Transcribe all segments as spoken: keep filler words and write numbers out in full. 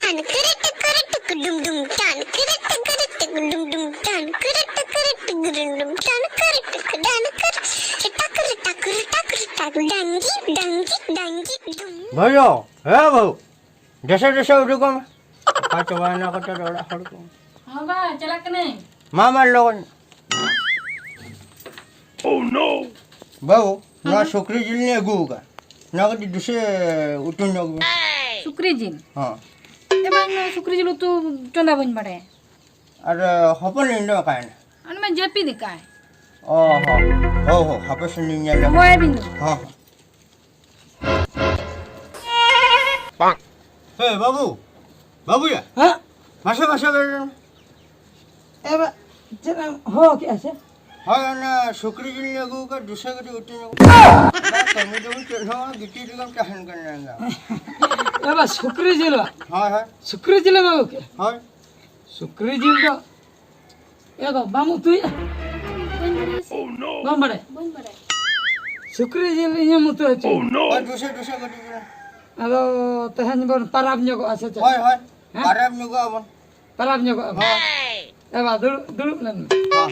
ᱴᱟᱱ ᱠᱤᱨᱤ ᱴᱤᱠᱤᱨᱤ ᱴᱤᱠᱤ ᱰᱩᱢ ᱰᱩᱢ ᱴᱟᱱ ᱠᱤᱨᱤ ᱴᱤᱠᱤᱨᱤ ᱴᱤᱠᱤ ᱰᱩᱢ ᱰᱩᱢ ᱴᱟᱱ ᱠᱤᱨᱤ ᱴᱤᱠᱤᱨᱤ ᱴᱤᱠᱤ ᱰᱩᱢ ᱰᱩᱢ ᱴᱟᱱ ᱠᱤᱨᱤ ᱴᱤᱠᱤ ᱰᱟᱱ ᱠᱤᱨᱤ ᱴᱟᱠ ᱨᱤ ᱴᱟᱠ ᱨᱤ ᱴᱟᱠ ᱨᱤ ᱴᱟᱠ ᱰᱟᱝᱜᱤ ᱰᱟᱝᱜᱤ ᱰᱟᱝᱜᱤ ᱰᱩᱢ᱾ ᱵᱷᱟᱭᱳ, ᱦᱮ ᱵᱟᱹᱵᱩ, ᱰᱮᱥᱮ ᱰᱮᱥᱮ ᱩᱰᱩᱠᱚᱜ ᱢᱮ᱾ ᱚᱠᱟ ᱪᱟᱵᱟᱭᱮᱱᱟ ᱠᱚ ᱛᱚ ᱚᱲᱟᱜ ᱦᱚᱲ ᱠᱚ? ᱦᱚᱸ ᱵᱟ, ᱪᱟᱞᱟᱜ ᱠᱟᱹᱱᱟᱹᱧ᱾ ᱢᱟ, ᱢᱟ, ᱞᱚᱜᱚᱱ᱾ ᱵᱟᱹᱵᱩ, ᱱᱚᱣᱟ ᱦᱮᱸ᱾ ᱥᱩᱠᱨᱤ ᱡᱤᱞ ᱤᱧ ᱟᱹᱜᱩ ᱟᱠᱟᱫ, ᱱᱚᱣᱟ ᱠᱟᱹᱴᱤᱡ ᱫᱩᱥᱮ ᱩᱛᱩ ᱧᱚᱜ ᱢᱮ᱾ ᱥᱩᱠᱨᱤ ᱡᱤᱞ? ᱦᱚᱸ᱾ ᱮ ᱵᱟᱝ, ᱥᱩᱠᱨᱤ ᱡᱤᱞ ᱩᱛᱩ ᱪᱚᱸᱫᱟ ᱵᱟᱹᱧ ᱵᱟᱲᱟᱭᱟ᱾ ᱟᱨ ᱦᱚᱯᱚᱱ ᱤᱧ ᱫᱚ ᱚᱠᱟᱭᱮᱱᱟ? ᱩᱱᱤ ᱢᱟ ᱡᱟᱹᱯᱤᱫ ᱟᱠᱟᱭ᱾ ᱚ ᱦᱚᱸ, ᱦᱚ, ᱦᱚ, ᱦᱟᱯᱮ ᱥᱮ ᱞᱤᱧ ᱧᱮᱞ ᱞᱮᱜᱮ᱾ ᱦᱚᱦᱚᱭᱟᱵᱤᱱ ᱫᱚ᱾ ᱦᱚᱸ, ᱦᱚᱸ᱾ ᱦᱮ ᱵᱟᱹᱵᱩ, ᱵᱟᱹᱵᱩᱭᱟ᱾ ᱦᱮᱸ? ᱢᱟᱥᱮ, ᱢᱟᱥᱮ, ᱵᱮᱨᱮᱫ ᱢᱮ᱾ ᱮ ᱵᱟ, ᱪᱮᱫ ᱮᱢ ᱦᱚᱦᱚ ᱠᱮᱜᱼᱟ ᱥᱮ? ᱦᱳᱭ, ᱚᱱᱟ ᱥᱩᱠᱨᱤ ᱡᱤᱞ ᱤᱧ ᱟᱹᱜᱩ ᱟᱠᱟᱫ, ᱫᱩᱥᱮ ᱠᱟᱹᱴᱤᱡ ᱩᱛᱩ ᱧᱚᱜ᱾ ᱠᱟᱹᱢᱤ ᱫᱚ ᱪᱮᱫ ᱦᱚᱸ ᱵᱟᱝ, ᱜᱤᱛᱤᱡ ᱨᱮᱜᱮᱢ ᱛᱟᱦᱮᱱ ᱠᱟᱱᱟ ᱮᱸᱜᱟ᱾ ᱮ ᱵᱟ, ᱥᱩᱠᱨᱤ ᱡᱤᱞ ᱵᱟ? ᱦᱳᱭ, ᱦᱳᱭ᱾ ᱥᱩᱠᱨᱤ ᱡᱤᱞ ᱮᱢ ᱟᱹᱜᱩ ᱠᱮᱜᱼᱟ? ᱦᱳᱭ᱾ ᱥᱩᱠᱨᱤ ᱡᱤᱞ ᱫᱚ, ᱮ ᱵᱟ, ᱵᱟᱢ ᱩᱛᱩᱭᱮᱜᱼᱟ? ᱵᱟᱹᱧ ᱵᱟᱲᱟᱭᱟ ᱥᱮ᱾ ᱵᱟᱢ ᱵᱟᱲᱟᱭᱟ? ᱵᱟᱹᱧ ᱵᱟᱲᱟᱭᱟ᱾ ᱥᱩᱠᱨᱤ ᱡᱤᱞ ᱤᱧᱮᱢ ᱩᱛᱩ ᱦᱚᱪᱚᱭᱮᱫ? ᱦᱳᱭ, ᱫᱩᱥᱮ, ᱫᱩᱥᱮ ᱠᱟᱹᱴᱤᱡ ᱪᱩᱞᱩᱝ᱾ ᱟᱫᱚ ᱛᱮᱦᱮᱧ ᱵᱚᱱ ᱯᱟᱨᱟᱵᱽ ᱧᱚᱜᱚᱜᱼᱟ ᱥᱮ ᱪᱮᱫ? ᱦᱳᱭ, ᱦᱳᱭ᱾ ᱦᱮᱸ? ᱯᱟᱨᱟᱵᱽ ᱧᱚᱜᱚᱜ ᱟᱵᱚᱱ᱾ ᱯᱟᱨᱟᱵᱽ ᱧᱚᱜᱚᱜ ᱟᱵᱚᱱ᱾ ᱦᱳᱭ᱾ ᱮ ᱵᱟ, ᱫᱩᱲᱩᱵ, ᱫᱩᱲᱩᱵ ᱞᱮᱱ ᱢᱮ᱾ ᱦᱚᱸ,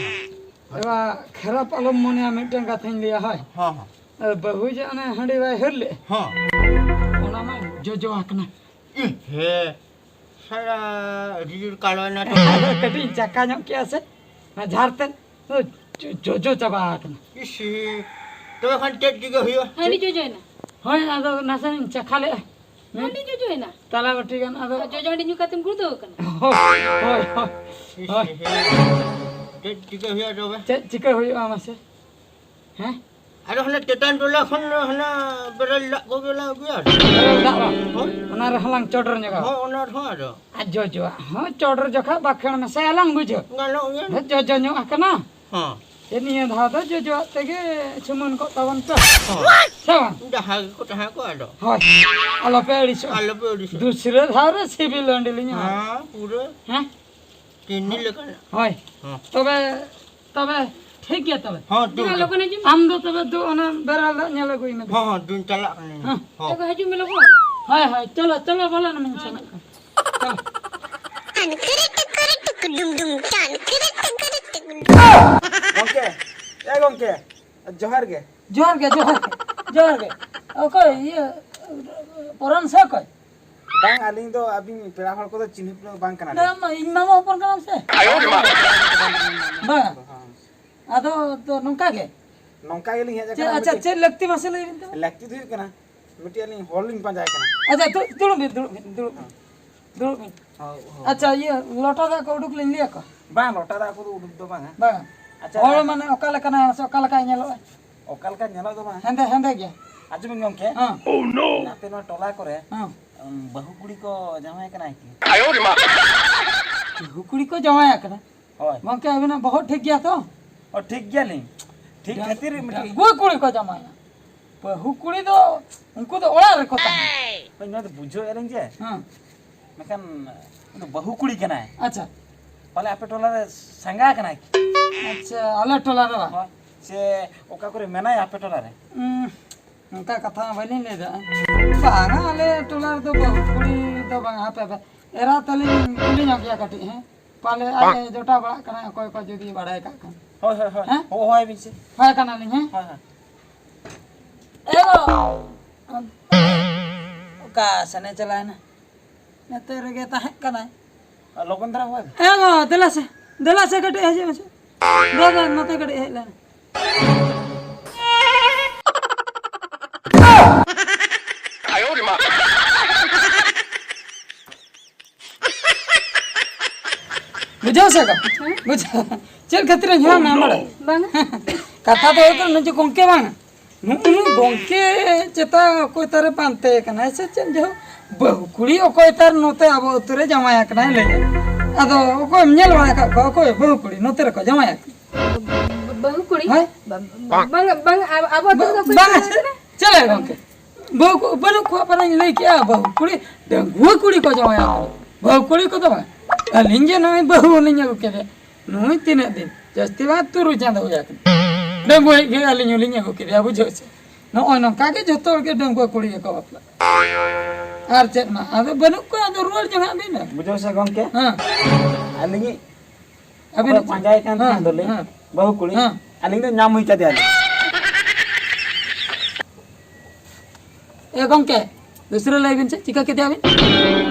ᱦᱚᱸ᱾ ᱮ ᱵᱟ, ᱠᱷᱟᱨᱟᱯ ᱟᱞᱚᱢ ᱢᱚᱱᱮᱭᱟ, ᱢᱤᱫᱴᱮᱱ ᱠᱟᱛᱷᱟᱧ ᱞᱟᱹᱭᱟ, ᱦᱳᱭ᱾ ᱦᱚᱸ, ᱦᱚᱸ᱾ ᱮ, ᱵᱟᱹᱦᱩ ᱡᱮ ᱚᱱᱮ ᱦᱟᱺᱰᱤ ᱵᱟᱭ ᱦᱟᱹᱨ ᱞᱮᱫ, ᱦᱚᱸ᱾ ᱚᱱᱟ ᱢᱟ ᱡᱚᱡᱚ ᱟᱠᱟᱱᱟ᱾ ᱤ ᱦᱮ, ᱥᱟᱞᱟ ᱟᱹᱰᱤ ᱡᱳᱨ ᱠᱟᱞᱚᱭᱮᱱᱟ ᱛᱚ᱾ ᱠᱟᱹᱴᱤᱡ ᱤᱧ ᱪᱟᱠᱟ ᱧᱚᱜ ᱠᱮᱜᱼᱟ ᱥᱮ, ᱚᱱᱟ ᱡᱷᱟᱨ ᱛᱮᱫ ᱡᱚ-, ᱡᱚᱡᱚ ᱪᱟᱵᱟ ᱟᱠᱟᱱᱟ᱾ ᱤᱥ, ᱛᱚᱵᱮ ᱠᱷᱟᱱ ᱪᱮᱫ ᱪᱤᱠᱟᱹ ᱦᱩᱭᱩᱜᱼᱟ? ᱦᱟᱺᱰᱤ ᱡᱚᱡᱚᱭᱮᱱᱟ᱾ ᱦᱳᱭ, ᱟᱫᱚ ᱱᱟᱥᱮᱱᱟᱜ ᱤᱧ ᱪᱟᱠᱷᱟ ᱞᱮᱜᱼᱟ᱾ ᱢᱤᱫ ᱦᱟᱺᱰᱤ ᱡᱚᱡᱚᱭᱮᱱᱟ? ᱛᱟᱞᱟ ᱵᱟᱹᱴᱤ ᱜᱟᱱ, ᱟᱫᱚ ᱡᱚᱡᱚ ᱦᱟᱺᱰᱤ ᱧᱩ ᱠᱟᱛᱮᱢ ᱜᱩᱲᱫᱟᱹᱣ ᱟᱠᱟᱱᱟ? ᱦᱳᱭ, ᱦᱳᱭ, ᱦᱳᱭ, ᱤᱥ, ᱦᱳᱭ᱾ ᱪᱮᱫ ᱪᱤᱠᱟᱹ ᱦᱩᱭᱩᱜᱼᱟ ᱛᱚᱵᱮ? ᱪᱮᱫ ᱪᱤᱠᱟᱹ ᱦᱩᱭᱩᱜᱼᱟ ᱢᱟᱥᱮ? ᱦᱮᱸ? ᱟᱫᱚ ᱦᱟᱱᱟ ᱪᱮᱛᱟᱱ ᱴᱚᱞᱟ ᱠᱷᱚᱱ ᱦᱟᱱᱟ ᱵᱮᱨᱮᱞ ᱫᱟᱜ ᱠᱚᱜᱮ ᱞᱮ ᱟᱹᱜᱩᱭᱟ᱾ ᱵᱮᱨᱮᱞ ᱫᱟᱜ ᱵᱟᱝ? ᱦᱳᱭ᱾ ᱚᱱᱟ ᱨᱮᱦᱚᱸ ᱞᱟᱝ ᱪᱚᱰᱚᱨ ᱧᱚᱜᱟ᱾ ᱦᱚᱸ, ᱚᱱᱟ ᱨᱮᱦᱚᱸ ᱟᱫᱚ᱾ ᱟᱨ ᱡᱚᱡᱚᱣᱟᱜ ᱦᱚᱸ ᱪᱚᱰᱚᱨ ᱡᱚᱠᱷᱟ ᱵᱟᱠᱷᱮᱲ ᱢᱮᱥᱟᱭᱟ ᱞᱟᱝ, ᱵᱩᱡᱷᱟᱹᱣ᱾ ᱜᱟᱱᱚᱜ ᱜᱮᱭᱟ᱾ ᱦᱮᱸ, ᱡᱚᱡᱚ ᱧᱚᱜ ᱟᱠᱟᱱᱟ᱾ ᱦᱚᱸ᱾ ᱡᱮ ᱱᱤᱭᱟᱹ ᱫᱷᱟᱣ ᱫᱚ ᱡᱚᱡᱚᱣᱟᱜ ᱛᱮᱜᱮ ᱥᱩᱢᱟᱹᱱ ᱠᱚᱜ ᱛᱟᱵᱚᱱ ᱯᱮ᱾ ᱦᱚᱸ᱾ ᱥᱮ ᱵᱟᱝ? ᱡᱟᱦᱟᱸ ᱜᱮᱠᱚ ᱛᱟᱦᱮᱸ ᱠᱚᱜ ᱟᱫᱚ᱾ ᱦᱳᱭ᱾ ᱟᱞᱚᱯᱮ ᱟᱹᱲᱤᱥᱚᱜᱼᱟ᱾ ᱟᱞᱚᱯᱮ ᱟᱹᱲᱤᱥᱚᱜᱼᱟ᱾ ᱫᱩᱥᱨᱟᱹ ᱫᱷᱟᱣ ᱨᱮ ᱥᱤᱵᱤᱞ ᱦᱟᱺᱰᱤ ᱞᱤᱧ ᱮᱢᱟ᱾ ᱦᱮᱸ, ᱯᱩᱨᱟᱹ᱾ ᱦᱮᱸ? ᱪᱤᱱᱤ ᱞᱮᱠᱟᱱᱟᱜ᱾ ᱦᱳᱭ᱾ ᱦᱚᱸ᱾ ᱛᱚᱵᱮ, ᱛᱚᱵᱮ ᱴᱷᱤᱠ ᱜᱮᱭᱟ ᱛᱚᱵᱮ᱾ ᱦᱚᱸ, ᱫᱩ ᱫᱮᱞᱟ ᱫᱚ᱾ ᱞᱚᱜᱚᱱ ᱦᱤᱡᱩᱜ ᱢᱮ᱾ ᱟᱢ ᱫᱚ ᱛᱚᱵᱮ ᱫᱩ ᱚᱱᱟ ᱵᱮᱨᱮᱞ ᱫᱟᱜ ᱧᱮᱞ ᱟᱹᱜᱩᱭ ᱢᱮ᱾ ᱦᱚᱸ, ᱦᱚᱸ, ᱫᱩᱧ ᱪᱟᱞᱟᱜ ᱠᱟᱱᱟᱹᱧ᱾ ᱦᱚᱸ᱾ ᱦᱚᱸ᱾ ᱞᱚᱜᱚᱱ ᱦᱤᱡᱩᱜ ᱢᱮ ᱞᱚᱜᱚᱱ᱾ ᱦᱳᱭ, ᱦᱳᱭ, ᱪᱚᱞᱚ, ᱪᱚᱞᱚ, ᱵᱚᱞᱚᱱ ᱢᱮ ᱦᱳᱭ᱾ ᱪᱟᱞᱟᱜ ᱠᱟᱱᱟ᱾ ᱜᱚᱢᱠᱮ, ᱮ ᱜᱚᱢᱠᱮ, ᱡᱚᱦᱟᱨ ᱜᱮ᱾ ᱡᱚᱦᱟᱨ ᱜᱮ, ᱡᱚᱦᱟᱨ ᱜᱮ, ᱡᱚᱦᱟᱨ ᱜᱮ᱾ ᱚᱠᱚᱭ ᱤᱭᱟᱹ, ᱯᱚᱨᱟᱱ ᱥᱮ ᱚᱠᱚᱭ? ᱵᱟᱝ, ᱟᱹᱞᱤᱧ ᱫᱚ ᱟᱹᱵᱤᱱ ᱯᱮᱲᱟ ᱦᱚᱲ ᱠᱚᱫᱚ ᱪᱤᱱᱦᱟᱹᱯ ᱵᱟᱝ ᱠᱟᱱᱟᱞᱤᱧ᱾ ᱵᱟᱝ, ᱤᱧ ᱢᱟᱢᱟ ᱦᱚᱯᱚᱱ ᱠᱟᱱᱟᱢ ᱥᱮ? ᱵᱟᱝ᱾ ᱟᱫᱚ ᱛᱚ ᱱᱚᱝᱠᱟ ᱜᱮ? ᱱᱚᱝᱠᱟ ᱜᱮᱞᱤᱧ ᱦᱮᱡ ᱪᱮᱫ, ᱟᱠᱟᱱᱟ ᱟᱪᱪᱷᱟ, ᱢᱤᱫᱴᱤᱡ᱾ ᱪᱮᱫ ᱞᱟᱹᱠᱛᱤ ᱢᱟᱥᱮ ᱞᱟᱹᱭ ᱵᱤᱱ ᱛᱟᱵᱚᱱ? ᱞᱟᱹᱠᱛᱤ ᱫᱚ ᱦᱩᱭᱩᱜ ᱠᱟᱱᱟ, ᱢᱤᱫᱴᱤᱡ ᱟᱹᱞᱤᱧ ᱦᱚᱲ ᱞᱤᱧ ᱯᱟᱸᱡᱟᱭ ᱠᱟᱱᱟ᱾ ᱟᱪᱪᱷᱟ, ᱫᱩ-, ᱫᱩᱲᱩᱵ ᱵᱤᱱ, ᱫᱩᱲᱩᱵ ᱵᱤᱱ, ᱫᱩᱲᱩᱵ ᱵᱤᱱ᱾ ᱦᱳᱭ, ᱦᱳᱭ᱾ ᱟᱪᱪᱷᱟ, ᱤᱭᱟᱹ, ᱞᱚᱴᱟ ᱫᱟᱜ ᱠᱚ ᱩᱰᱩᱠ ᱞᱤᱧ ᱞᱟᱹᱭ ᱟᱠᱚᱣᱟ? ᱵᱟᱝ, ᱞᱚᱴᱟ ᱫᱟᱜ ᱠᱚᱫᱚ ᱩᱰᱩᱠ ᱫᱚ ᱵᱟᱝᱟ᱾ ᱵᱟᱝᱟ᱾ ᱟᱪᱪᱷᱟ᱾ ᱦᱚᱲ ᱢᱟᱱᱮ ᱚᱠᱟ ᱞᱮᱠᱟᱱᱟᱭ ᱥᱮ ᱚᱠᱟ ᱞᱮᱠᱟᱭ ᱧᱮᱞᱚᱜᱼᱟ? ᱚᱠᱟ ᱞᱮᱠᱟ ᱧᱮᱞᱚᱜ ᱫᱚ ᱵᱟᱝ᱾ ᱦᱮᱸᱫᱮ, ᱦᱮᱸᱫᱮ ᱜᱮ᱾ ᱟᱸᱡᱚᱢ ᱵᱤᱱ ᱜᱚᱢᱠᱮ᱾ ᱦᱮᱸ᱾ ᱟᱯᱮ ᱱᱚᱣᱟ ᱴᱚᱞᱟ ᱠᱚᱨᱮ, ᱦᱮᱸ᱾ ᱩᱢ, ᱵᱟᱹᱦᱩ ᱠᱩᱲᱤ ᱠᱚ ᱡᱟᱶᱟᱭ ᱠᱟᱱᱟ ᱠᱤ? ᱵᱟᱹᱦᱩ ᱠᱩᱲᱤ ᱠᱚ ᱡᱟᱶᱟᱭ ᱠᱟᱱᱟ? ᱦᱳᱭ᱾ ᱜᱚᱢᱠᱮ, ᱟᱹᱵᱤᱱᱟᱜ ᱵᱚᱦᱚᱜ ᱴᱷᱤᱠ ᱜᱮᱭᱟ ᱛᱚ? ᱚ, ᱴᱷᱤᱠ ᱜᱮᱭᱟᱞᱤᱧ᱾ ᱴᱷᱤᱠ ᱰᱟᱝ-, ᱠᱷᱟᱹᱛᱤᱨ ᱢᱤᱫᱴᱤᱡ ᱰᱟᱺᱜᱩᱣᱟᱹ ᱠᱩᱲᱤ ᱠᱚ ᱡᱟᱶᱟᱭᱟ᱾ ᱵᱟᱹᱦᱩ ᱠᱩᱲᱤ ᱫᱚ ᱩᱱᱠᱩ ᱫᱚ ᱚᱲᱟᱜ ᱨᱮᱠᱚ ᱛᱟᱦᱮᱱᱟ᱾ ᱦᱳᱭ, ᱱᱚᱣᱟ ᱫᱚ ᱵᱩᱡᱷᱟᱹᱣᱮᱫᱼᱟ ᱞᱤᱧ ᱡᱮ, ᱦᱮᱸ᱾ ᱢᱮᱱᱠᱷᱟᱱ ᱩᱱᱤ ᱫᱚ ᱵᱟᱹᱦᱩ ᱠᱩᱲᱤ ᱠᱟᱱᱟᱭ᱾ ᱟᱪᱪᱷᱟ᱾ ᱯᱟᱞᱮ ᱟᱯᱮ ᱴᱚᱞᱟ ᱨᱮ ᱥᱟᱸᱜᱟ ᱠᱟᱱᱟᱭ ᱠᱤ? ᱟᱪᱪᱷᱟ, ᱟᱞᱮ ᱴᱚᱞᱟ ᱨᱮ ᱵᱟᱝ? ᱦᱳᱭ, ᱥᱮ ᱚᱠᱟ ᱠᱚᱨᱮ ᱢᱮᱱᱟᱭᱟ ᱟᱯᱮ ᱴᱚᱞᱟ ᱨᱮ? ᱩᱸ, ᱚᱱᱠᱟ ᱠᱟᱛᱷᱟ ᱢᱟ ᱵᱟᱹᱞᱤᱧ ᱞᱟᱹᱭ ᱫᱟᱲᱮᱭᱟᱜᱼᱟ᱾ ᱵᱟᱝᱟ, ᱟᱞᱮ ᱴᱚᱞᱟ ᱨᱮᱫᱚ ᱵᱟᱹᱦᱩ ᱠᱩᱲᱤ ᱫᱚ ᱵᱟᱝᱟ᱾ ᱦᱟᱯᱮ, ᱦᱟᱯᱮ, ᱮᱨᱟ ᱛᱟᱹᱞᱤᱧ ᱠᱩᱞᱤ ᱧᱚᱜ ᱜᱮᱭᱟ ᱠᱟᱹᱴᱤᱡ, ᱦᱮᱸ? ᱯᱟᱞᱮ ᱟᱡ ᱮ ᱡᱚᱴᱟᱣ ᱵᱟᱲᱟᱜ ᱠᱟᱱᱟ, ᱚᱠᱚᱭ ᱠᱚ ᱡᱩᱫᱤ ᱵᱟᱲᱟᱭ ᱠᱟᱜ ᱠᱷᱟᱱ᱾ ᱦᱳᱭ, ᱦᱳᱭ, ᱦᱳᱭ᱾ ᱦᱮᱸ? ᱦᱳᱭ, ᱦᱳᱭ ᱵᱤᱱ ᱥᱮ᱾ ᱦᱳᱭ ᱠᱟᱱᱟᱞᱤᱧ, ᱦᱮᱸ? ᱦᱳᱭ, ᱦᱳᱭ᱾ ᱮ ᱜᱚ! ᱚᱠᱟ ᱥᱮᱱᱮ ᱪᱟᱞᱟᱣᱮᱱᱟ? ᱱᱚᱛᱮ ᱨᱮᱜᱮ ᱛᱟᱦᱮᱸ ᱠᱟᱱᱟᱭ᱾ ᱞᱚᱜᱚᱱ ᱫᱷᱟᱨᱟ ᱦᱳᱭ᱾ ᱮ ᱜᱚ, ᱫᱮᱞᱟ ᱥᱮ, ᱫᱮᱞᱟ ᱥᱮ ᱠᱟᱹᱴᱤᱡ ᱦᱤᱡᱩᱜ ᱢᱮᱥᱮ᱾ ᱫᱮᱞᱟ, ᱱᱚᱛᱮ ᱠᱟᱹᱴᱤᱡ ᱦᱮᱡ ᱞᱮᱱ᱾ ᱵᱩᱡᱷᱟᱹᱣ ᱥᱮ ᱜᱚ? ᱦᱮᱸ? ᱵᱩᱡᱷᱟᱹᱣ᱾ ᱪᱮᱫ ᱠᱷᱟᱹᱛᱤᱨ ᱤᱧ ᱦᱮᱣᱟ ᱢᱮᱭᱟ ᱵᱟᱲᱟᱭ? ᱵᱟᱝᱟ᱾ ᱠᱟᱛᱷᱟ ᱫᱚ ᱦᱩᱭᱩᱜ ᱠᱟᱱᱟ, ᱱᱩᱭ ᱡᱮ ᱜᱚᱝᱠᱮ ᱵᱟᱝᱟ, ᱱᱩᱜᱼᱩ ᱱᱩᱭ ᱜᱚᱝᱠᱮ ᱪᱮᱛᱟ ᱚᱠᱚᱭ ᱛᱟᱨᱮ ᱯᱟᱱᱛᱮ ᱠᱟᱱᱟᱭ ᱥᱮ ᱪᱮᱫ ᱡᱮ ᱵᱟᱹᱦᱩ ᱠᱩᱲᱤ ᱚᱠᱚᱭ ᱛᱟᱨ ᱱᱚᱛᱮ ᱟᱵᱚ ᱟᱹᱛᱩ ᱨᱮ ᱡᱟᱶᱟᱭ ᱟᱠᱟᱱᱟᱭ ᱞᱟᱹᱭᱟ᱾ ᱟᱫᱚ ᱚᱠᱚᱭᱮᱢ ᱧᱮᱞ ᱵᱟᱲᱟ ᱟᱠᱟᱫ ᱠᱚᱣᱟ, ᱚᱠᱚᱭ ᱵᱟᱹᱦᱩ ᱠᱩᱲᱤ ᱱᱚᱛᱮ ᱨᱮᱠᱚ ᱡᱟᱶᱟᱭ ᱟᱠᱟᱱᱟ? ᱵᱟᱹᱦᱩ ᱠᱩᱲᱤ? ᱦᱳᱭ? ᱵᱟ-, ᱵᱟᱝᱟ, ᱵᱟᱝᱟ, ᱟᱵᱚ ᱟᱹᱛᱩ ᱨᱮᱫᱚ ᱚᱠᱚᱭ ᱵᱟᱝᱟ᱾ ᱡᱟᱶᱟᱭ ᱟᱠᱟᱱᱟ? ᱪᱮᱫ ᱞᱟᱹᱭ ᱜᱚᱝᱠᱮ? ᱵᱟᱹᱦᱩ ᱠᱚ ᱵᱟᱹᱱᱩᱜ ᱠᱚᱣᱟ, ᱯᱟᱨᱟᱧ ᱞᱟᱹᱭ ᱠᱮᱜᱼᱟ, ᱵᱟᱹᱦᱩ ᱠᱩᱲᱤ, ᱰᱟᱺᱜᱩᱣᱟᱹ ᱠᱩᱲᱤ ᱠᱚ ᱡᱟᱶᱟᱭ ᱟᱠᱟᱱᱟ᱾ ᱵᱟᱹᱦᱩ ᱠᱩᱲᱤ ᱠᱚᱫᱚ ᱵᱟᱝ᱾ ᱟᱹᱞᱤᱧ ᱡᱮ ᱱᱩᱭ ᱵᱟᱹᱦᱩ ᱞᱤᱧ ᱟᱹᱜᱩ ᱠᱮᱫᱮ, ᱱᱩᱭ ᱛᱤᱱᱟᱹᱜ ᱫᱤᱱ? ᱡᱟᱹᱥᱛᱤ ᱵᱟᱝ, ᱛᱩᱨᱩᱭ ᱪᱟᱸᱫᱚ ᱦᱩᱭ ᱟᱠᱟᱱᱟ᱾ ᱰᱟᱺᱜᱩᱣᱟᱹ ᱜᱮ ᱟᱹᱞᱤᱧ ᱦᱚᱸᱞᱤᱧ ᱟᱹᱜᱩ ᱠᱮᱫᱮᱭᱟ, ᱵᱩᱡᱷᱟᱹᱣ ᱥᱮ᱾ ᱱᱚᱜᱼᱚᱭ ᱱᱚᱝᱠᱟ ᱜᱮ ᱡᱚᱛᱚ ᱦᱚᱲ ᱜᱮ ᱰᱟᱺᱜᱩᱣᱟᱹ ᱠᱩᱲᱤ ᱜᱮᱠᱚ ᱵᱟᱯᱞᱟᱜᱼᱟ᱾ ᱟᱨ ᱪᱮᱫ ᱢᱟ, ᱟᱫᱚ ᱵᱟᱹᱱᱩᱜ ᱠᱚᱣᱟ, ᱟᱫᱚ ᱨᱩᱣᱟᱹᱲ ᱡᱚᱝᱟᱜ ᱵᱤᱱ᱾ ᱵᱩᱡᱷᱟᱹᱣ ᱥᱮ ᱜᱚᱝᱠᱮ? ᱦᱮᱸ᱾ ᱟᱹᱞᱤᱧᱤᱡ ᱟᱹᱵᱤᱱ ᱚᱠᱚᱭ ᱯᱟᱸᱡᱟᱭ ᱠᱟᱱ ᱦᱮᱸ, ᱛᱟᱦᱮᱸ ᱫᱚᱞᱤᱧ, ᱦᱮᱸ᱾ ᱵᱟᱹᱦᱩ ᱠᱩᱲᱤ, ᱦᱮᱸ᱾ ᱟᱹᱞᱤᱧ ᱫᱚ ᱧᱟᱢ ᱦᱩᱭ ᱠᱟᱫᱮᱭᱟᱞᱤᱧ᱾ ᱮ ᱜᱚᱝᱠᱮ, ᱫᱚᱥᱨᱟ ᱞᱟᱹᱭ ᱵᱤᱱ ᱥᱮ, ᱪᱤᱠᱟᱹ ᱠᱮᱫᱮᱭᱟ ᱵᱤᱱ?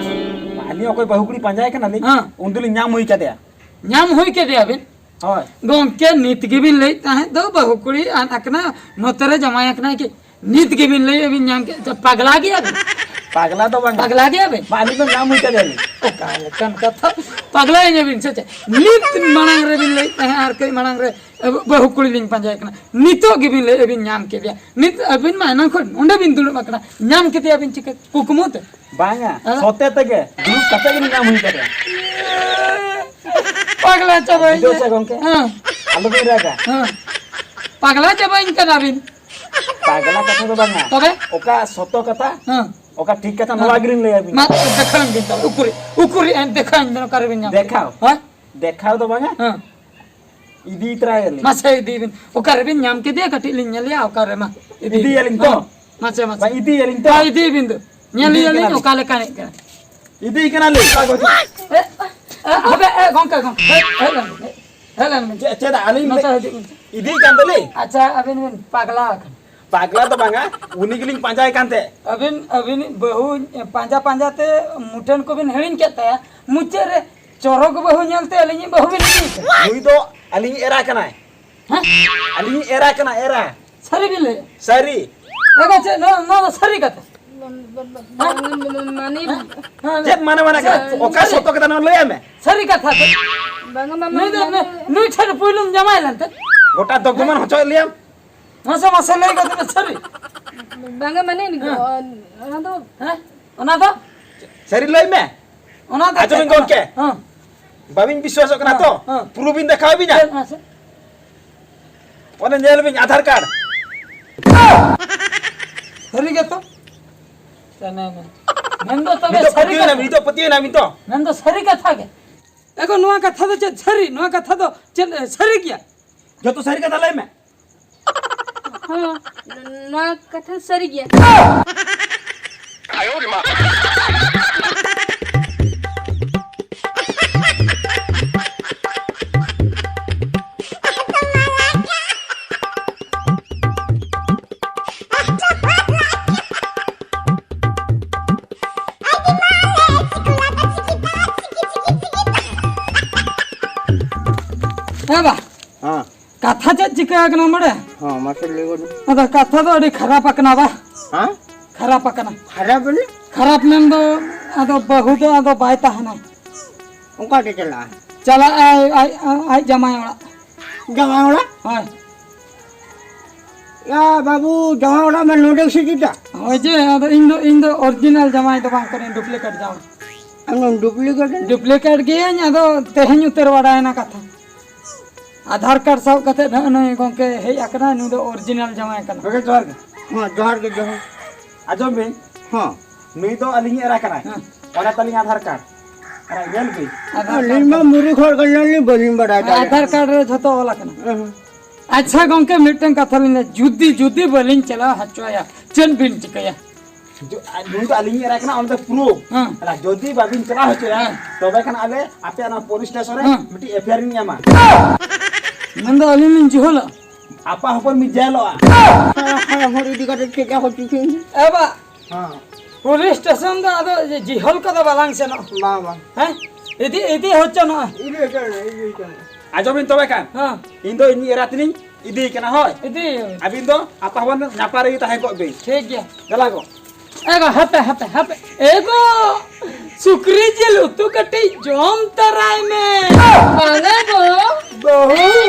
ᱟᱹᱞᱤᱧ ᱚᱠᱚᱭ ᱵᱟᱹᱦᱩ ᱠᱩᱲᱤ ᱯᱟᱸᱡᱟᱭ ᱠᱟᱱᱟᱞᱤᱧ, ᱦᱮᱸ᱾ ᱩᱱ ᱫᱚᱞᱤᱧ ᱧᱟᱢ ᱦᱩᱭ ᱠᱟᱫᱮᱭᱟ᱾ ᱧᱟᱢ ᱦᱩᱭ ᱠᱮᱫᱮᱭᱟ ᱵᱤᱱ? ᱦᱳᱭ᱾ ᱜᱚᱝᱠᱮ, ᱱᱤᱛ ᱜᱮᱵᱤᱱ ᱞᱟᱹᱭᱮᱫ ᱛᱟᱦᱮᱸᱫ ᱫᱚ ᱵᱟᱹᱦᱩ ᱠᱩᱲᱤ ᱟᱱ ᱟᱠᱟᱱᱟ, ᱱᱚᱛᱮ ᱨᱮ ᱡᱟᱶᱟᱭ ᱟᱠᱟᱱᱟᱭ ᱠᱤ? ᱱᱤᱛ ᱜᱮᱵᱤᱱ ᱞᱟᱹᱭᱮᱫ ᱵᱤᱱ ᱧᱟᱢ ᱠᱮᱫ, ᱪᱚ, ᱯᱟᱜᱽᱞᱟ ᱜᱮᱭᱟ ᱵᱤᱱ? ᱯᱟᱜᱽᱞᱟ ᱫᱚ ᱵᱟᱝ᱾ ᱯᱟᱜᱽᱞᱟ ᱜᱮᱭᱟ ᱵᱤᱱ? ᱵᱟᱝ, ᱟᱹᱞᱤᱧ ᱫᱚ ᱧᱟᱢ ᱦᱩᱭ ᱠᱟᱫᱮᱭᱟᱞᱤᱧ᱾ ᱚᱠᱟ ᱞᱮᱠᱟᱱ ᱠᱟᱛᱷᱟ? ᱯᱟᱜᱽᱞᱟᱭᱮᱱᱟ ᱵᱤᱱ ᱥᱮ ᱪᱮᱫ? ᱱᱤᱛ ᱢᱟᱲᱟᱝ ᱨᱮᱵᱤᱱ ᱞᱟᱹᱭᱮᱫ ᱛᱟᱦᱮᱸᱫ, ᱟᱨ ᱠᱟᱹᱡ ᱢᱟᱲᱟᱝ ᱨᱮ ᱵᱟᱹᱦᱩ ᱠᱩᱲᱤ ᱞᱤᱧ ᱯᱟᱸᱡᱟᱭᱮ ᱠᱟᱱᱟ, ᱱᱤᱛᱚᱜ ᱜᱮᱵᱤᱱ ᱞᱟᱹᱭᱮᱫ ᱵᱤᱱ ᱧᱟᱢ ᱠᱮᱫᱮᱭᱟ᱾ ᱱᱤᱛ ᱟᱹᱵᱤᱱ ᱢᱟ ᱮᱱᱟᱝ ᱠᱷᱚᱱ ᱚᱸᱰᱮ ᱵᱤᱱ ᱫᱩᱲᱩᱵ ᱟᱠᱟᱱᱟ, ᱧᱟᱢ ᱠᱮᱫᱮᱭᱟ ᱵᱤᱱ ᱪᱤᱠᱟᱹ? ᱠᱩᱠᱢᱩ ᱛᱮ? ᱵᱟᱝᱟ, ᱦᱮᱸ? ᱥᱚᱛᱮ ᱛᱮᱜᱮ ᱫᱩᱲᱩᱵ ᱠᱟᱛᱮ ᱜᱮᱞᱤᱧ ᱧᱟᱢ ᱦᱩᱭ ᱠᱟᱫᱮᱭᱟ᱾ ᱯᱟᱜᱽᱞᱟ ᱪᱟᱵᱟᱭᱮᱱᱟ᱾ ᱵᱩᱡᱷᱟᱹᱣ ᱥᱮ ᱜᱚᱝᱠᱮ? ᱦᱮᱸ᱾ ᱟᱞᱚᱵᱤᱱ ᱨᱟᱜᱟ᱾ ᱦᱮᱸ᱾ ᱯᱟᱜᱽᱞᱟ ᱪᱟᱵᱟᱭᱮᱱ ᱠᱟᱱᱟ ᱵᱤᱱ᱾ ᱯᱟᱜᱽᱞᱟ ᱠᱟᱛᱷᱟ ᱫᱚ ᱵᱟᱝᱟ᱾ ᱛᱚᱵᱮ? ᱚᱠᱟ ᱥᱚᱛᱚ ᱠᱟᱛᱷᱟ, ᱦᱮᱸ᱾ ᱚᱠᱟ ᱴᱷᱤᱠ ᱠᱟᱛᱷᱟ, ᱱᱚᱣᱟ ᱜᱮᱞᱤᱧ ᱞᱟᱹᱭ ᱟᱵᱤᱱᱟ᱾ ᱢᱟ ᱫᱮᱠᱷᱟᱣ ᱵᱤᱱ ᱛᱚᱵᱮ, ᱩᱠᱩᱨᱤ, ᱩᱠᱩᱨᱤ ᱮᱱ ᱫᱮᱠᱷᱟᱣ ᱵᱤᱱ, ᱚᱠᱟᱨᱮ ᱵᱤᱱ ᱧᱟᱢ ᱫᱮᱠᱷᱟᱣ? ᱠᱮᱫᱮᱭᱟ? ᱦᱮᱸ? ᱫᱮᱠᱷᱟᱣ ᱫᱚ ᱵᱟᱝᱟ᱾ ᱦᱮᱸ᱾ ᱤᱫᱤ ᱛᱚᱨᱟᱭᱟᱞᱤᱧ᱾ ᱢᱟᱥᱮ ᱤᱫᱤ ᱵᱤᱱ᱾ ᱚᱠᱟᱨᱮ ᱵᱤᱱ ᱧᱟᱢ ᱠᱮᱫᱮᱭᱟ? ᱠᱟᱹᱴᱤᱡ ᱞᱤᱧ ᱧᱮᱞᱮᱭᱟ ᱚᱠᱟᱨᱮ, ᱢᱟ᱾ ᱤᱫᱤ ᱵᱤᱱ᱾ ᱤᱫᱤᱭᱟᱞᱤᱧ ᱛᱚ? ᱦᱮᱸ᱾ ᱢᱟᱥᱮ, ᱢᱟᱥᱮ᱾ ᱵᱟᱝ, ᱤᱫᱤᱭᱟᱞᱤᱧ ᱛᱚ? ᱦᱮᱸ, ᱤᱫᱤ ᱵᱤᱱ ᱫᱚ᱾ ᱧᱮᱞ ᱤᱫᱤ ᱞᱮᱭᱟᱞᱤᱧ ᱠᱟᱱᱟᱞᱤᱧ᱾ ᱚᱠᱟ ᱞᱮᱠᱟᱱᱤᱡ ᱠᱟᱱᱟ᱾ ᱤᱫᱤ ᱠᱟᱱᱟᱞᱤᱧ᱾ ᱮ, ᱮ, ᱦᱟᱯᱮ, ᱮ, ᱜᱚᱝᱠᱮ, ᱜᱚᱝᱠᱮ᱾ ᱦᱮᱡ, ᱦᱮᱡ ᱞᱮᱱ ᱵᱤᱱ᱾ ᱦᱮᱡ ᱞᱮᱱ ᱵᱤᱱ᱾ ᱪᱮᱫ, ᱪᱮᱫ, ᱟᱹᱞᱤᱧ ᱱᱚᱛᱮ ᱦᱤᱡᱩᱜ ᱵᱤᱱ᱾ ᱤᱫᱤ ᱠᱟᱱ ᱫᱚᱞᱤᱧ? ᱟᱪᱪᱷᱟ, ᱟᱹᱵᱤᱱ ᱵᱤᱱ ᱯᱟᱜᱽᱞᱟ ᱟᱠᱟᱱᱟ᱾ ᱯᱟᱜᱽᱞᱟ ᱫᱚ ᱵᱟᱝᱟ, ᱩᱱᱤ ᱜᱮᱞᱤᱧ ᱯᱟᱸᱡᱟᱭ ᱠᱟᱱ ᱛᱟᱦᱮᱸᱫ᱾ ᱟᱹᱵᱤᱱ, ᱟᱹᱵᱤᱱᱤᱡ ᱵᱟᱹᱦᱩ ᱯᱟᱸᱡᱟ ᱯᱟᱸᱡᱟ ᱛᱮ ᱢᱩᱴᱷᱟᱹᱱ ᱠᱚᱵᱤᱱ ᱦᱤᱲᱤᱧ ᱠᱮᱫ ᱛᱟᱭᱟ᱾ ᱢᱩᱪᱟᱹᱫ ᱨᱮ ᱪᱚᱨᱚᱠ ᱵᱟᱹᱦᱩ ᱧᱮᱞᱛᱮ ᱟᱹᱞᱤᱧᱤᱡ ᱵᱟᱹᱦᱩ ᱵᱤᱱ ᱤᱫᱤᱭᱮ ᱠᱟᱱᱟ᱾ ᱱᱩᱭ ᱫᱚ ᱟᱹᱞᱤᱧᱤᱡ ᱮᱨᱟ ᱠᱟᱱᱟᱭ᱾ ᱦᱮᱸ? ᱟᱹᱞᱤᱧᱤᱡ ᱮᱨᱟ ᱠᱟᱱᱟᱭ, ᱮᱨᱟ᱾ ᱥᱟᱹᱨᱤ ᱵᱤᱱ ᱞᱟᱹᱭᱮᱫᱼᱟ? ᱥᱟᱹᱨᱤ᱾ ᱮ ᱜᱚ, ᱪᱮᱫ ᱱᱚᱣᱟ, ᱱᱚᱣᱟ ᱫᱚ ᱥᱟᱹᱨᱤ ᱠᱟᱛᱷᱟ? ᱢᱟᱱᱮ ᱦᱮᱸ? ᱦᱮᱸ, ᱪᱮᱫ ᱢᱟᱱᱮ ᱢᱟᱱᱮ ᱠᱟᱱᱟ? ᱥᱟᱹᱨᱤ᱾ ᱚᱠᱟ ᱥᱚᱛᱚ ᱠᱟᱛᱷᱟ ᱱᱚᱣᱟ ᱞᱟᱹᱭᱟᱜ ᱢᱮ? ᱥᱟᱹᱨᱤ ᱠᱟᱛᱷᱟ ᱛᱮ᱾ ᱵᱟᱝᱟ, ᱵᱟᱝᱟ, ᱱᱩᱭ ᱫᱚ, ᱵᱟᱝᱟ᱾ ᱱᱩᱭ, ᱱᱩᱭ ᱴᱷᱮᱱ ᱯᱩᱭᱞᱩᱢ ᱡᱟᱶᱟᱭ ᱞᱮᱱ ᱛᱮ? ᱜᱚᱴᱟ ᱫᱚᱜᱚᱢᱟᱱ ᱦᱚᱪᱚᱭᱮᱫ ᱞᱮᱭᱟᱢ᱾ ᱢᱟᱥᱮ, ᱢᱟᱥᱮ ᱞᱟᱹᱭ ᱜᱚᱫ ᱢᱮ, ᱥᱟᱹᱨᱤ? ᱵᱟᱝᱟ, ᱢᱟᱱᱮ, ᱦᱮᱸ᱾ ᱚᱱᱟ ᱫᱚ ᱦᱮᱸ? ᱚᱱᱟ ᱫᱚ? ᱥᱟᱹᱨᱤ ᱞᱟᱹᱭ ᱢᱮ᱾ ᱚᱱᱟ ᱫᱚ ᱟᱸᱡᱚᱢ ᱪᱮᱫ ᱵᱤᱱ ᱜᱚᱢᱠᱮ᱾ ᱠᱟᱱᱟ? ᱦᱮᱸ᱾ ᱵᱟᱵᱤᱱ ᱵᱤᱥᱣᱟᱥᱚᱜ ᱠᱟᱱᱟ ᱦᱮᱸ, ᱛᱚ? ᱦᱮᱸ᱾ ᱯᱩᱨᱩᱵ ᱵᱤᱱ ᱫᱮᱠᱷᱟᱣ ᱵᱤᱱᱟ? ᱪᱮᱫ ᱢᱟᱥᱮ? ᱚᱱᱮ ᱧᱮᱞ ᱵᱤᱱ ᱟᱫᱷᱟᱨ ᱠᱟᱨᱰ᱾ ᱥᱟᱹᱨᱤ ᱜᱮᱛᱚ? ᱢᱮᱱᱫᱚ ᱛᱚᱵᱮ ᱱᱤᱛᱚᱜ ᱥᱟᱹᱨᱤ ᱯᱟᱹᱛᱭᱟᱹᱣ ᱮᱱᱟ ᱠᱟᱛᱷᱟ᱾ ᱵᱤᱱ, ᱱᱤᱛᱚᱜ ᱯᱟᱹᱛᱭᱟᱹᱣ ᱮᱱᱟ ᱵᱤᱱ ᱛᱚ? ᱢᱮᱱᱫᱚ ᱥᱟᱹᱨᱤ ᱠᱟᱛᱷᱟ ᱜᱮ᱾ ᱮ ᱜᱚ, ᱱᱚᱣᱟ ᱠᱟᱛᱷᱟ ᱫᱚ ᱪᱮᱫ ᱥᱟᱹᱨᱤ? ᱱᱚᱣᱟ ᱠᱟᱛᱷᱟ ᱫᱚ ᱪᱮᱫ, ᱮ, ᱥᱟᱹᱨᱤ ᱜᱮᱭᱟ? ᱡᱚᱛᱚ ᱥᱟᱹᱨᱤ ᱠᱟᱛᱷᱟ ᱞᱟᱹᱭ ᱢᱮ᱾ ᱦᱚᱸ, ᱱᱚᱣᱟ ᱠᱟᱛᱷᱟ ᱥᱟᱹᱨᱤ ᱜᱮᱭᱟ᱾ ᱮ ᱵᱟ, ᱦᱮᱸ᱾ ᱠᱟᱛᱷᱟ ᱪᱮᱫ ᱪᱤᱠᱟᱹ ᱟᱠᱟᱱᱟ ᱵᱟᱲᱟᱭᱟ? ᱦᱮᱸ, ᱢᱟᱥᱮ ᱞᱟᱹᱭ ᱜᱚᱫ ᱢᱮ᱾ ᱟᱫᱚ ᱠᱟᱛᱷᱟ ᱫᱚ ᱟᱹᱰᱤ ᱠᱷᱟᱨᱟᱯ ᱟᱠᱟᱱᱟ ᱵᱟ᱾ ᱦᱮᱸ? ᱠᱷᱟᱨᱟᱯ ᱟᱠᱟᱱᱟ᱾ ᱠᱷᱟᱨᱟᱯ ᱵᱚᱞᱮ? ᱠᱷᱟᱨᱟᱯ ᱢᱮᱱ ᱫᱚ, ᱟᱫᱚ ᱵᱟᱹᱦᱩ ᱫᱚ ᱟᱫᱚ ᱵᱟᱭ ᱛᱟᱦᱮᱱᱟ᱾ ᱚᱠᱟ ᱛᱮ ᱪᱟᱞᱟᱜᱼᱟ? ᱪᱟᱞᱟᱜᱼᱟᱭ ᱟᱡ, ᱟᱡ, ᱟᱡ ᱡᱟᱢᱟᱭ ᱚᱲᱟᱜ᱾ ᱡᱟᱢᱟᱭ ᱚᱲᱟᱜ? ᱦᱳᱭ᱾ ᱭᱟ ᱵᱟᱹᱵᱩ, ᱡᱟᱶᱟᱭ ᱚᱲᱟᱜ ᱢᱟ ᱱᱚᱰᱮ ᱥᱮ ᱪᱮᱫᱟ? ᱦᱳᱭ ᱡᱮ, ᱟᱫᱚ ᱤᱧ ᱫᱚ, ᱤᱧ ᱫᱚ original ᱡᱟᱶᱟᱭ ᱫᱚ ᱵᱟᱝ ᱠᱟᱹᱱᱟᱹᱧ, duplicate ᱡᱟᱶᱟᱭ᱾ ᱟᱢ ᱫᱚᱢ duplicate? Duplicate ᱜᱤᱭᱟᱹᱧ, ᱟᱫᱚ ᱛᱮᱦᱮᱧ ᱩᱛᱟᱹᱨ ᱵᱟᱲᱟᱭᱮᱱᱟ ᱠᱟᱛᱷᱟ᱾ ᱟᱫᱷᱟᱨ ᱠᱟᱨᱰ ᱥᱟᱵ ᱠᱟᱛᱮ ᱱᱟᱜ ᱱᱩᱭ ᱜᱚᱝᱠᱮ ᱦᱮᱡ ᱟᱠᱟᱱᱟᱭ, ᱱᱩᱭ ᱫᱚ original ᱡᱟᱶᱟᱭ ᱠᱟᱱᱟ᱾ ᱜᱚᱝᱠᱮ ᱡᱚᱦᱟᱨ ᱜᱮ᱾ ᱦᱮᱸ, ᱡᱚᱦᱟᱨ ᱜᱮ, ᱡᱚᱦᱟᱨ᱾ ᱟᱸᱡᱚᱢ ᱵᱤᱱ᱾ ᱦᱮᱸ᱾ ᱱᱩᱭ ᱫᱚ ᱟᱹᱞᱤᱧᱤᱡ ᱮᱨᱟ ᱠᱟᱱᱟᱭ᱾ ᱦᱮᱸ᱾ ᱚᱱᱟ ᱛᱟᱹᱞᱤᱧ ᱟᱫᱷᱟᱨ ᱠᱟᱨᱰ᱾ ᱟᱨ ᱧᱮᱞ ᱵᱤᱱ᱾ ᱟᱫᱷᱟᱨ ᱟᱹᱞᱤᱧ ᱠᱟᱨᱰ ᱢᱟ ᱫᱚ ᱢᱩᱨᱩᱠᱷ ᱦᱚᱲ ᱠᱟᱱᱟᱞᱤᱧ, ᱵᱟᱹᱞᱤᱧ ᱵᱟᱰᱟᱭ ᱫᱟᱲᱮᱭᱟᱜᱼᱟ᱾ ᱟᱫᱷᱟᱨ ᱠᱟᱨᱰ ᱨᱮ ᱡᱷᱚᱛᱚ ᱚᱞ ᱟᱠᱟᱱᱟ᱾ ᱦᱮᱸ, ᱦᱮᱸ᱾ ᱟᱪᱪᱷᱟ ᱜᱚᱝᱠᱮ, ᱢᱤᱫᱴᱟᱝ ᱠᱟᱛᱷᱟ ᱞᱤᱧ ᱞᱟᱹᱭᱟ, ᱡᱩᱫᱤ, ᱡᱩᱫᱤ ᱵᱟᱹᱞᱤᱧ ᱪᱟᱞᱟᱣ ᱦᱚᱪᱚᱣᱟᱭᱟ, ᱪᱮᱫ ᱵᱤᱱ ᱪᱤᱠᱟᱹᱭᱟ? ᱡᱚ-, ᱟ, ᱱᱩᱭ ᱫᱚ ᱟᱹᱞᱤᱧᱤᱡ ᱮᱨᱟ ᱠᱟᱱᱟ, ᱚᱱᱟ ᱫᱚ proof᱾ ᱦᱮᱸ᱾ ᱟᱨ ᱡᱩᱫᱤ ᱵᱟᱵᱤᱱ ᱪᱟᱞᱟᱣ ᱦᱚᱪᱚᱭᱟ, ᱦᱮᱸ᱾ ᱛᱚᱵᱮ ᱠᱷᱟᱱ ᱟᱞᱮ ᱟᱯᱮ ᱚᱱᱟ ᱯᱩᱞᱤᱥ ᱥᱴᱮᱥᱚᱱ ᱨᱮ ᱦᱮᱸ᱾ ᱢᱤᱫᱴᱤᱡ FIR ᱞᱤᱧ ᱮᱢᱟ᱾ ᱢᱮᱱᱫᱚ ᱟᱹᱞᱤᱧ ᱞᱤᱧ ᱡᱤᱦᱚᱞᱚᱜᱼᱟ? ᱟᱯᱟ ᱦᱚᱯᱚᱱ ᱢᱤᱫ ᱡᱮᱞᱚᱜᱼᱟ᱾ ᱦᱟᱲᱟᱢ ᱦᱚᱲ ᱤᱫᱤ ᱠᱟᱛᱮ ᱪᱮᱫ ᱠᱚ ᱪᱤᱠᱟᱹᱭᱟ? ᱮ ᱵᱟ, ᱦᱮᱸ᱾ ᱯᱩᱞᱤᱥ ᱥᱴᱮᱥᱚᱱ ᱫᱚ ᱟᱫᱚ ᱡᱤᱦᱚᱞ ᱠᱚᱫᱚ ᱵᱟᱞᱟᱝ ᱥᱮᱱᱚᱜᱼᱟ᱾ ᱵᱟᱝ, ᱵᱟᱝ᱾ ᱦᱮᱸ? ᱤᱫᱤ, ᱤᱫᱤ ᱦᱚᱪᱚ ᱱᱚᱜᱼᱚᱭ᱾ ᱤᱫᱤ ᱦᱚᱪᱚ ᱱᱚᱜᱼᱚᱭ, ᱤᱫᱤ ᱦᱚᱪᱚ ᱱᱚᱜᱼᱚᱭ᱾ ᱟᱸᱡᱚᱢ ᱵᱤᱱ ᱛᱚᱵᱮ ᱠᱷᱟᱱ᱾ ᱦᱮᱸ᱾ ᱤᱧ ᱫᱚ ᱤᱧᱤᱡ ᱮᱨᱟ ᱛᱤᱱᱤᱧ ᱤᱫᱤᱭᱮ ᱠᱟᱱᱟ, ᱦᱳᱭ᱾ ᱤᱫᱤ᱾ ᱟᱹᱵᱤᱱ ᱫᱚ ᱟᱯᱟ ᱵᱚᱱ ᱧᱟᱯᱟᱢ ᱨᱮᱜᱮ ᱛᱟᱦᱮᱸ ᱠᱚᱜ ᱵᱤᱱ᱾ ᱴᱷᱤᱠ ᱜᱮᱭᱟ᱾ ᱫᱮᱞᱟ ᱜᱚ᱾ ᱮ ᱜᱚ, ᱦᱟᱯᱮ, ᱦᱟᱯᱮ, ᱦᱟᱯᱮ᱾ ᱮ ᱜᱚ, ᱥᱩᱠᱨᱤ ᱡᱤᱞ ᱩᱛᱩ ᱠᱟᱹᱴᱤᱡ ᱡᱚᱢ ᱛᱟᱨᱟᱭ ᱢᱮ᱾ ᱵᱟᱝᱟ ᱜᱚ᱾ ᱵᱟᱹᱦᱩ᱾